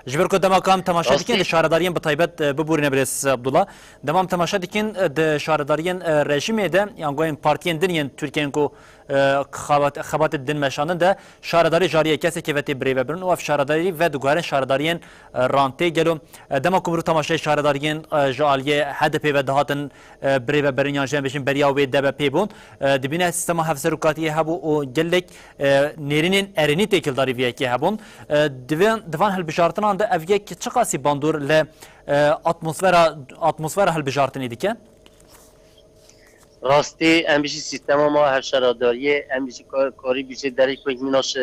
Ji ber ku dema ku em temaşe dikin, Rastî. di şaredariyên bi taybet, e, biborîne birêz Abdullah. Dema em temaşe dikin, e, di şaredariyên, e, rejîmê de, yan guhên partiyên din yên Tirkiyeyên ku, e, xebat-, xebatê din meşandin de, şaredarî jariye kesekê ve tê birêvebirin û ev şaredarî ve diguherin şaredariyên, e, rantê. Gelo, e, dema ku mirov temaşeyê şaredariyên, e, ji aliyê HDPê ve dihatin, e, birêvebirin yan jî em bêjin beriya wê DBPê bûn, e, dibîne sîstema hevserokatiyê hebû û gelek, e, nêrînên erênî têkildarî vê yekê hebûn. E, di vê, di van hilbijartinan de ev yek çiqasî bandor li, e, atmosfera, atmosfera hilbijartinê dike? Rastî, em jî sîstema me hevşaredariyê, em jî ka-, karî bîjê derê ku mîna ji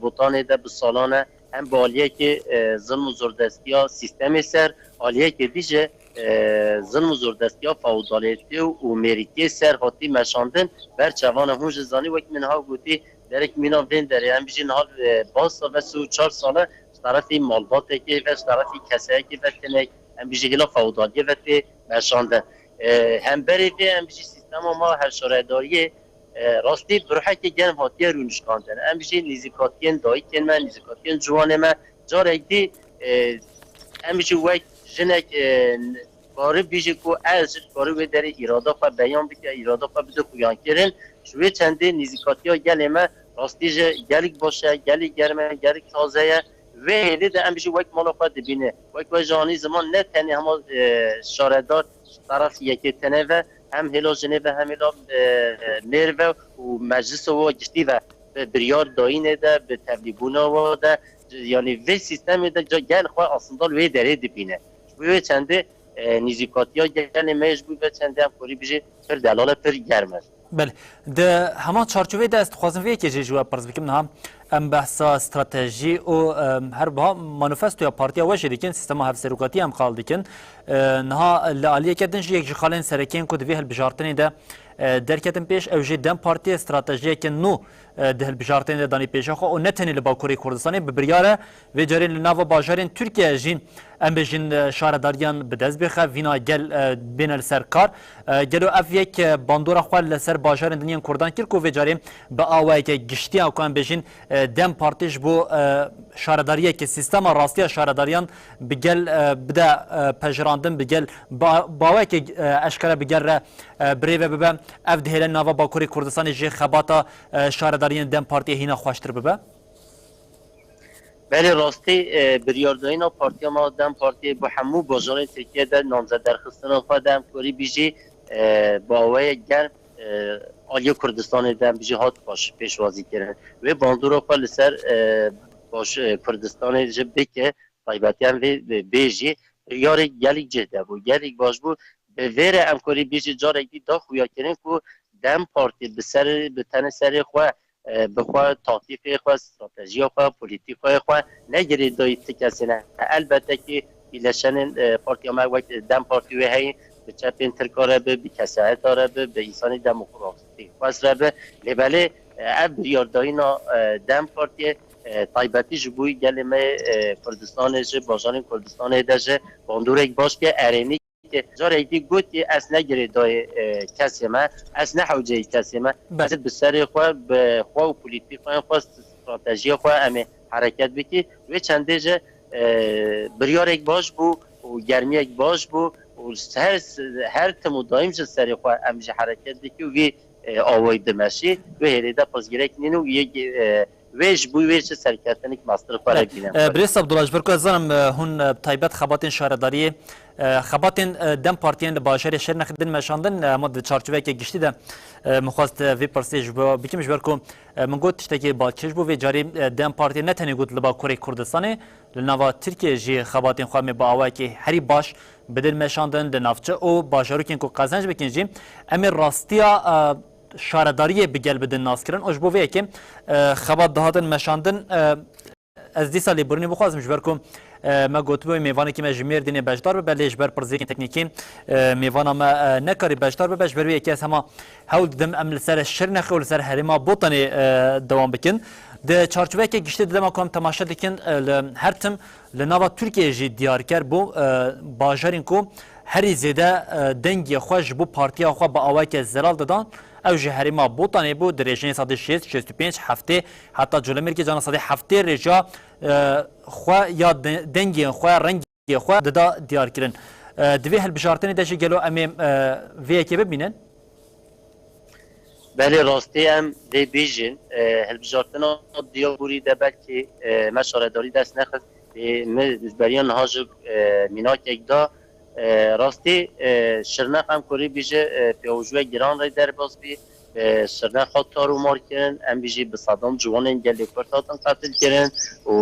Botanê de bi salan e, hem bi aliyekê, e, zilm û zordestiya sîstemê ser, aliyekê dî jî, e, zilm û zordestiya feodaliyetê û mêrîtiyê ser hatî meşandin. Ber çavan e, hûn jî zanî, wek min ha gotî, derek mîna vên derê, em jî niha, e, basa ve sî û çar sal e, ji terefî malbatekê ve, ji terefî keseyekê ve têne, em jî hêla feodaliyê ve tê meşandin. E, hemberê vê em jî sîstema me hevşaredariyê, e, rastî bi ruhekê germ hatiye rûnişkandin. Em jî nîzîkatiyên dayikên me, nîzîkatiyên ciwanê me, carek dî, e, em jî wek jinek, e, karî bêjî ku ez jî dikarî wê derê îrada xwe beyan bike, îrada xwe bide xuyankirin. Ji wê çendê nîzîkatiya gelê me rastî jî gelek baş e, gelek germ e, gelek taze ye. Vê hêlê de em jî wek mala xwe dibîne. Wek we jî anî ziman ne tenê hema, e, şaredar ji teref yekê tenê ve, hem hêla jinê ve, hem hêla, e, mêr ve û meclisa we giştî ve bi biryar dayînê de, bi tevlîbûna we de, yanî vê sîstemê de ca gel xwe aslında li wê derê dibîne. Ji bo wê çendê, e, nîzîkatiya gelê me ji bo vê çendê em karî bijî pir delal e, pir germ e. Belê. Di heman çarçoveyê de ez dixwazim vê yekê jî ji we pirs bikim niha. Em behsa stratejî û, em, her buha manifestoya partiya we jî dikin, sîstema hevserokatiyê em qal dikin. E, niha li aliyeke din jî yek ji xalên serekên ku di vê hilbijartinê de, e, derketin pêş, ew jî DEM Partiyê stratejiyeke nû, e, di hilbijartinê de danî pêşa xwe û ne tenê li Bakurê Kurdistanê bi biryar e vê carê li nava bajarên Tirkiyeyê jî em bêjin, e, şaredariyan bi dest bêxe, vîna gel, e, bêne li ser kar. E, gelo ev yek, e, bandora xwe li ser bajarên din yên Kurdan kir ku vê carê bi awayeke giştiya ku em bêjin, e, DEM Partî ji bo, e, şaredariyeke sîstema rastiya şaredariyan bi gel, e, bide, e, pejirandin, bi gel ba-, baweke, e, eşkere bi gel re, e, birêve bibe. Ev dihêle nava Bakurê Kurdistanê jî xebata, e, şaredariyên DEM Partiyê hîna xweştir bibe? Belê rastî, e, biryardayîna partiya me DEM Partiyê bo hemû bajarên Tirkiye de namzet derxistina xwe de em korî bijî, e, bi awayek germ, e, aliyê Kurdistanê de em bijî hat baş pêşwazî kirin. Wê bandora xwe li ser, e, baş, e, Kurdistanê jî bike, taybetiyan vê, vê bêjî, biryarê gelî cih de bû, gelî baş bû. Bi vê re em korî bijî carek dî da xuya kirin ku DEM Partî bi ser, bi tenê serê xwe, e, bi xwe, taktîkê xwe, stratejiya xwe, polîtîkayê xwe ne girêdayî ti kesê ne. Elbette ki îleşenên, e, partiya me wek DEM Partî wê heyî, bi çepên Tirka re bi, bi kesayeta re bi, bi însanî demokratîk xwest re bi. Lê belê, e, ev biryardayîna, e, DEM Partiyê, e, taybetî ji bo gelê me, e, Kurdistanê ji bajarên Kurdistanê de ji bandorek baş ke erênî ke carek dî gotî, ez ne girêdayê, e, kesê me, ez ne hewceyê kesê me. Belê. Ez bi serê xwe, bi xwe û polîtîkayên xwe, stratejiya xwe em ê hereket bikî. Wê çendê ji, e, biryarek baş bû û germiyek baş bû û her, her tim û daîm ji serê xwe em ji hereket bikî û vî, e, awayî dimeşî. Wê hêlê de pirsgirêk nîn û yek, e, wê ji bo wê ji serkeftinik mastir xwe re bîne. E, Birêz Abdullah, ji ber ku ez zanim, e, hûn, e, taybet xebatên şaredariyê, e, xebatên, e, DEM Partiyên li bajarê Şirnex din meşandin, e, hema di çarçoveyeke giştî de, e, min xwest, e, vê pirsê ji bo bikim, ji ber ku, e, min got tiştekî balkêş bû, vê carî, e, DEM Partiyê ne tenê got li Bakurê Kurdistanê, li nava Tirkiyê jî xebatên xwe em ê bi awayekî herî baş bidin meşandin, di navçe û bajarokên ku qezenc bikin jî, em ê rastiya, e, şaredariyê bi gel bidin naskirin û ji bo vê yekê, e, xebat dihatin meşandin. E, ez dîsa lêborînê bixwazim ji ber ku, e, me gotibû mêvanekî me ji Mêrdînê beşdar bibe, lê ji ber pirsgirêkên teknîkî, e, mêvana me, e, nekarî beşdar bibe. Ji ber wê yekê ez hema hewl didim em li ser Şirnexê û li ser herêma Botanê, e, dewam bikin. Di çarçoveyeke giştî de dema ku em temaşe dikin, e, li her tim li nava Tirkiyeyê jî diyarker bû, e, bajarên ku herî zêde, e, dengê xwe ji bo partiya xwe bi awayeke zelal didan, ew jî herêma Botanê bû, di rêjeyên sedî şêst, şêst û pênc, heftê, heta Colemêrgê cana sedî heftê rêja, e, xwe ya de-, dengên xwe, rengê xwe dida diyar kirin. E, di vê hilbijartinê de jî gelo em ê, e, vê yekê bibînin? Belê rastî em vê bêjin, e, hilbijartina Diyarbûrî de belkî, e, me şaredarî dest nexist. Ê, me ji beriya niha ji, e, mînakek da, e, rastî, e, Şirnex em kurî bîje, e, pêwajiyek giran re derbas bî. E, Şirnex hat tar û mar kirin, em bîjî bi sedan ciwanên gelê Kurd hatin qetil kirin û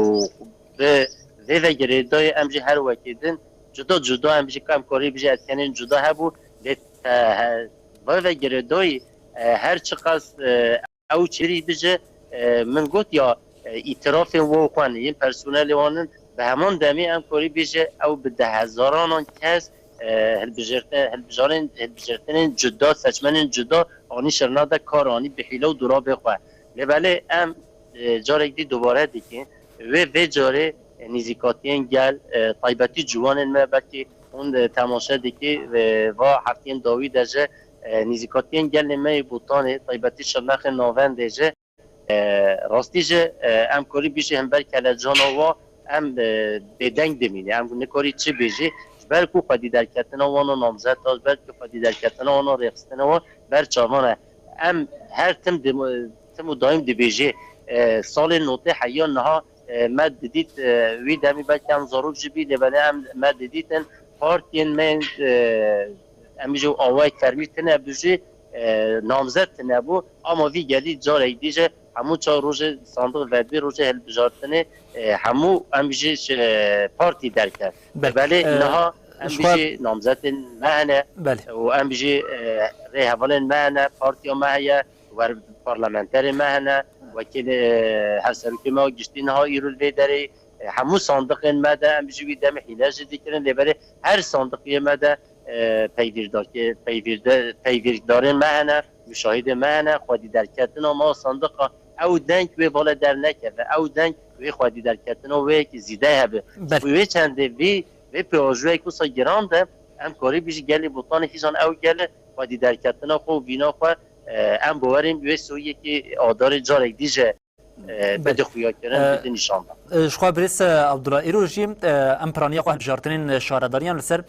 bi vê ve girêdayî em jî her wekî din cuda cuda em jî em kurî bîje etkenên cuda hebû. Lê te, he, vê ve girêdayî, e, her çiqas, e, ew çêrî bije, e, min got ya, e, îtirafên wo xwe ne, yên personelê wan in, bi heman demê em korî bêje ew bi dehezaranan kes, e, hilbijarte-, hilbijarên, hilbijartinên cuda, seçmenên cuda anî şirna de kar anî bi hîle û durabê xwe. Lê belê em, e, carek dî dubare dikin, wê vê carê, e, nîzîkatiyên gel, e, taybetî ciwanên me belkî hûn, e, temaşe dikî, e, va heftiyên dawî de ji, e, nîzîkatiyên gelê me yê Botanê, taybetî Şirnexê Navendê ji, e, rastî ji, e, em korî bîjî hember kelecana wa em, e, bêdeng dimîne. Em nikorî çi bêjî, ji ber ku xwedî derketina wana namzeta, ji ber ku xwedî derketina wana rêxistina wan ber çavan e. Em her tim dim-, tim û daîm dibêjê, e, salên notê heya niha, e, me didît, e, wî demî belkî em zarok jî bî, lê belê em, me didîtin partiyên me, e, em jî awayek fermî tine bû jî, e, namzet tine bû. Ama vî gelî carek dî jî hemû çar rojê sandiq vedbî rojê hilbijartinê, e, hemû em jî ji, e, partî derket. Belê, belê, e, niha em jî namzetên me hene, belê, û em jî, e, rêhevalên me hene, partiya me heye, wer parlamenterê me hene, wekîlê, e, hevserokê me giştî niha îro li vê derê, e, hemû sandiqên me de em jî wî demê hîle jî dikirin, lê belê her sandiqiyê me de, e, peywîrdakê-, peywîrde-, peywîrdarên me hene, muşahidê me hene, xwedî derketina me sandiqa ew deng wê vala dernekeve, ew deng wê xwedî derketina wê yekî zîde hebe. Belê. Ji bo wê çendê vî, vê pêvajoyek wisa giran de, em karî bî ji gelê Botanê hîjan ew gele xwedî derketina xwe û vîna xwe, e, em bawerîn wê soyekî adarê carek dî jî, e, Belê. bide xuyakirin, E, bide nîşandan. e, ji xwe birêz, e, Abdullah, îro jî, e, em piraniya xwe hilbijartinên şaredariyan li ser,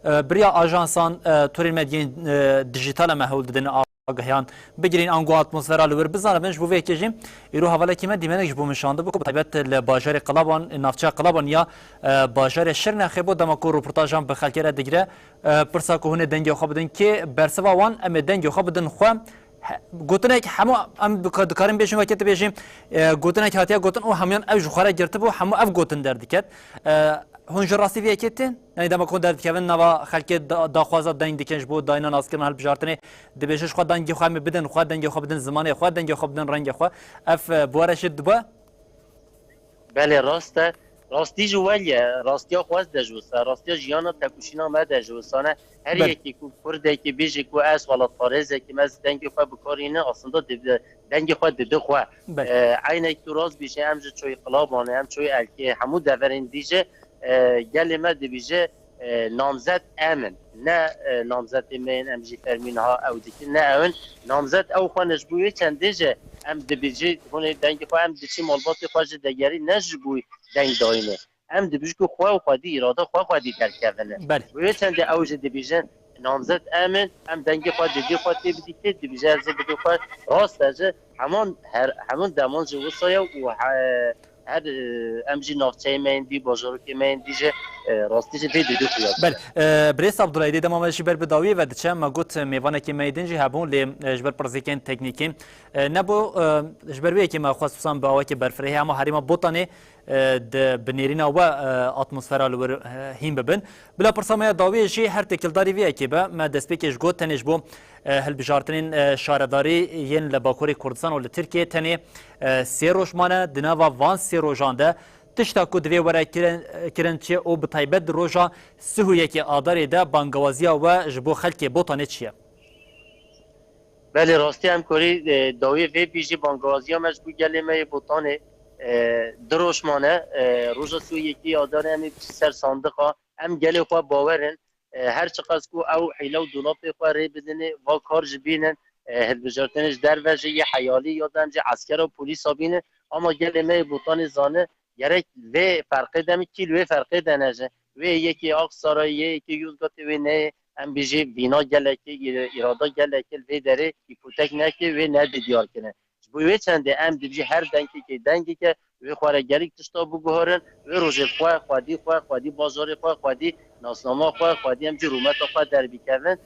e, biriya ajansan, e, torên medyayên, e, dijîtal em hewl didin agihiyan bigirîn, ango atmosfera li wir bizanibin. Ji bo vê yekê jî îro hevalekî me dîmenek ji bo min şandibû ku bi taybet li bajarê Qilaban, navçeya Qilaban ya, e, bajarê Şirnexê bû, dema ku rûportajan bi xelkê re digire, e, pirsa ku hûn ê dengê xwe bidin kê, bersiva wan em ê dengê xwe bidin xwe. He, gotinek hemû em dika-, dikarin bêjin weke tu bêjî, e, gotinek hatiye gotin û hemûyan ew ji xwe re girtibû, hemû ev gotin derdiket. E, hûn ji rastî vê yekê tên? Yanî dema ku hûn derdikevin nava xelkê da-, daxwaza deng dikin ji bo dayîna naskirina hilbijartinê, dibêjin ji xwe dengê xwe em ê bidin xwe, dengê xwe bidin zimanê xwe, dengê xwe bidin rengê xwe. Ev, e, bi we re jî dibe? Belê, rast e. Rastî ji we ye. Rastiya xwe ez de ji wisa. Rastiya jiyana tekoşîna me de ji wisa ne. Her Belê. yekî ku Kurdekî bêje ku ez welatparêzekî me, ez dengê xwe bi kar îne, aslında di-, dengê xwe dide xwe. Belê. E, eynek tu rast bêje, em ji çoyê Qilabanê, em çoyê Elkê, hemû deverên dî jî, e, gelê me dibêje, e, namzet em in. Ne, e, namzetê me yên em jî fermî niha ew dikin, ne ew in. Namzet ew xwe ne ji bo wê çendê jî em dibêjî hûnê dengê xwe, em diçî malbatê xwe ji degerî ne ji bo deng dayînê. Em dibêjin ku xwe û xwedî îrada xwe xwedî derkevin. Belê. Ji bo wê çendê ew jî dibêjin namzet em in, em dengê xwe didê xwe tê bidî kê dibêje ez ê bidê xwe rast e jî heman her, heman deman jî wisa ye û he-, her, e, em jî navçeyê me yên dî, bajarokê me yên dî jî, e, rastî jî vê didû xuya. Belê. E, Birêz Abdullah, dê dema me jî ber bi dawiyê ve diçe, me got, e, mêvanekî me yê din jî hebûn, lê, e, ji ber pirzîkên teknîkî, e, nebû, e, ji ber wê yekê me xwest wisa bi awakê berfirehê hema herêma Botanê, e, di bi nêrîna we, e, atmosfera li wir, e, hîn bibin. Bila pirsa me ya dawiyê jî her têkildarî vê yekê be, me destpêkê ji got tenê ji bo e, hilbijartinên, e, şaredarî yên li Bakurê Kurdistan û li Tirkiyê tenê, e, sê roj mane. Di nava van sê rojan de tişta ku divê were kirin, kirin çi ye û bi taybet di roja sih û yekê Adarê de bangewaziya we ji bo xelkê Botanê çi ye? Belê, rastî em karî, e, dawiyê vê bî jî bangewaziya me ji bo gelê me yê Botanê, e, du roj mane, e, roja sih û yekê Adarê em ê biçin ser sandiqa, em gelê xwe bawer in, e, her çiqas ku ew hîle û dolapê xwe rê bidinê, va kar jî bînin, e, hilbijartinê ji derve jî yê heyalî ya dem jî esker û polîsa bînin, ama gelê me yê Botanê zane gerek vê ferqê de min kî li wê ferqê de ne jî. Wê yekê Aksarayê, yê yekê Yozgatê wê neyê, em bijî vîna gelekê, î-, îrada gelekê li vê derê îpotek neke, wê nede diyar kirin. Ji bo wê çendê em dibêjin her dengekê dengeke wê xwe re gelek tişta biguherin, wê rojê xwe, xwedî xwe, xwedî bajarê xwe, xwedî nasnama xwe, xwedî em jî rûmeta xwe derbikevin.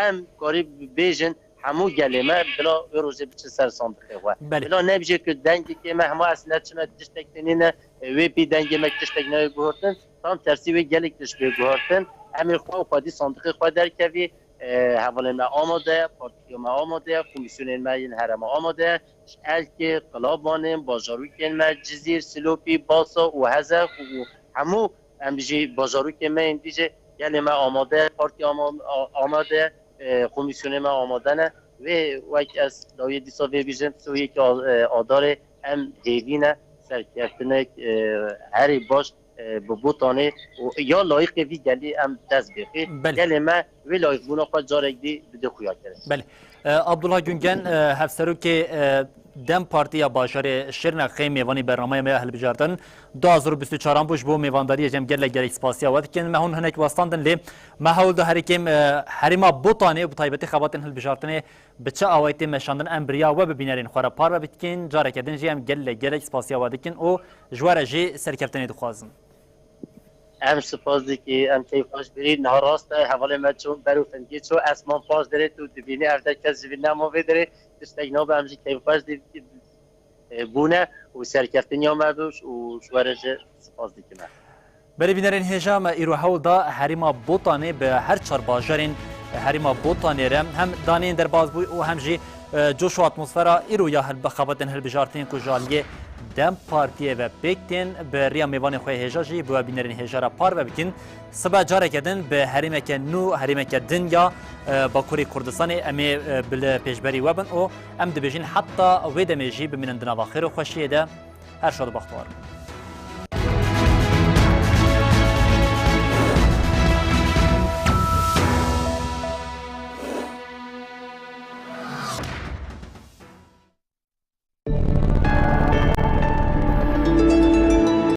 Em karî bêjin hemû gelê me bila wê rojê biçin ser sandiqê xwe. Belê. Bila nebêje ku dengekê me hema ez neçime tiştek tenê ne, wê pî dengê me tiştek nayê guhertin. Tam tersî wê gelek tişt bê guhertin. Em ê xwe û xwedî sandiqê xwe derkevî. E, hevalên me amade ye, partiya me amade ye, komîsyonên me yên herêma amade ye. Ji Elkê, Qilabanê, bajarokên me, Cizîr, Silopî, Basa û Hezek û hemû em jî bajarokên me yên dî jî gelê me amade ye, partiya ama-, a-, amade ye, e, komîsyonê me amade ne. Wê wek ez dawiyê dîsa vê bîjim, sih û yekê a-, e, Adarê em hêvî ne serkeftinek, e, herî baş e, bi Botanê û ya layiqê vî gelî em dest bêxî. Belê. Gelê me wê layiqbûna xwe carek dî bide xuya kirin. Belê. E, Abdullah Güngen, e, hevserokê, e, dem Partî ya bajarê Şirnexê mêvanî bernameya me ya hilbijartin du hazar û bîst û çaran bû. Ji bo mêvandariyê jî em gelek gelek spasiya we dikin. Me hûn hinek westandin lê me hewl da herî kêm, e, herêma Botanê û bi taybetî xebatên hilbijartinê bi çi awayî tê meşandin, em bi riya we bi bînerên xwe re parve bikin. Careke din jî em gelek gelek spasiya we dikin û ji we re jî serkeftinê dixwazin. Em spas dikî, em keyfxweş birî. Niha rast e, hevalê me çûn ber û fingî çû, esman paş derê tu dibînî, ev de kes ji vî nema vê derê, tiştek nabe, em jî keyfxweş dî-, e, bûne û serkeftiniya me bû û ji we re jî spas dikim. Berê bînerên hêja me îro hewl da herêma Botanê bi her çar bajarên herêma Botanê re hem daneyên derbas bû û hem jî, e, coş û atmosfera îro ya hilbi-, xebatên hilbijartinên ku ji aliyê DEM Partiyê ve pêk tên, bi riya mêvanê xwe hêja jî bi we bînerên hêja re parve bikin. Sibe careke din bi herêmeke nû, herêmeke din ya, e, Bakurê Kurdistanê em ê, e, bi li pêşberî we bin û em dibêjin heta wê demê jî bimînin di nava xêr û xweşiyê de. Her şad û bextewar.